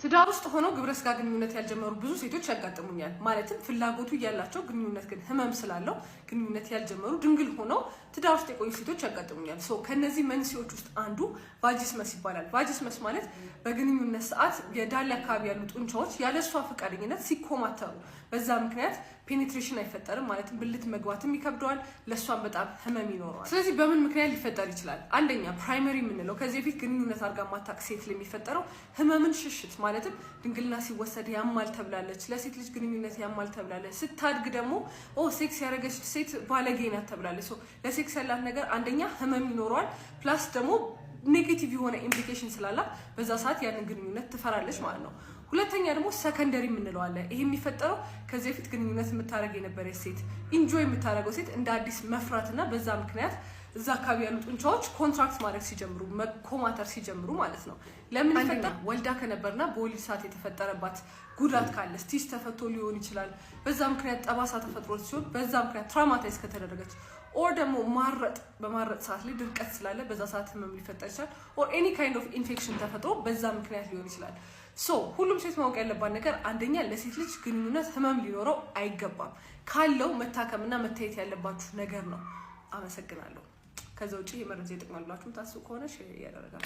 ትዳር ውስጥ ሆነው ግብረ ስጋ ግንኙነት ያልጀመሩ ብዙ ሴቶች ያጋጥሙኛል። ማለትም ፍላጎቱ እያላቸው ግንኙነት ግን ህመም ስላለው ግንኙነት ያልጀመሩ፣ ድንግል ሆነው ትዳር ውስጥ የቆዩ ሴቶች ያጋጥሙኛል። So ከነዚህ መንስኤዎች ውስጥ አንዱ vaginismus ይባላል። Vaginismus ማለት በግንኙነት ሰዓት የዳሌ አካባቢ ያሉ ጡንቻዎች ያለ እሷ ፈቃደኝነት ሲኮማተሩ፣ በዛ ምክንያት penetration አይፈጠርም። ማለትም ብልት መግባትም ይከብደዋል፣ ለእሷም በጣም ህመም ይኖረዋል። ስለዚህ በምን ምክንያት ሊፈጠር ይችላል? አንደኛ primary የምንለው ከዚህ በፊት ግንኙነት አድርጋ ማታውቅ ሴት ለሚፈጠረው ህመምን ሽሽት፣ ማለትም ድንግልና ሲወሰድ ያማል ተብላለች፣ ለሴት ልጅ ግንኙነት ያማል ተብላለች። ስታድግ ደግሞ ኦ sex ያደረገች ሴት ባለጌ ናት ተብላለች። ለ sex ያላት ነገር አንደኛ ህመም ይኖረዋል፣ plus ደግሞ negative የሆነ implication ስላላት በዛ ሰዓት ያንን ግንኙነት ትፈራለች ማለት ነው። ሁለተኛ ደግሞ secondary የምንለው አለ። ይሄ የሚፈጠረው ከዚህ በፊት ግንኙነት የምታደርግ የነበረች ሴት፣ enjoy የምታደርገው ሴት እንደ አዲስ መፍራትና በዛ ምክንያት እዛ አካባቢ ያሉ ጡንቻዎች contract ማድረግ ሲጀምሩ፣ መኮማተር ሲጀምሩ ማለት ነው። ለምን ይፈጠር? ወልዳ ከነበርና በወሊድ ሰዓት የተፈጠረባት ጉዳት ካለ፣ stitch ተፈቶ ሊሆን ይችላል። በዛ ምክንያት ጠባሳ ተፈጥሮ ሲሆን በዛ ምክንያት traumatize ከተደረገች፣ or ደግሞ ማረጥ፣ በማረጥ ሰዓት ላይ ድርቀት ስላለ በዛ ሰዓት ህመም ሊፈጠር ይችላል። Or any kind of infection ተፈጥሮ በዛ ምክንያት ሊሆን ይችላል። So ሁሉም ሴት ማወቅ ያለባት ነገር አንደኛ ለሴት ልጅ ግንኙነት ህመም ሊኖረው አይገባም። ካለው መታከምና መታየት ያለባችሁ ነገር ነው። አመሰግናለሁ። ከዛ ውጭ ይህ መረጃ ይጠቅማል ብላችሁ ታስቡ ከሆነ share እያደረጋችሁ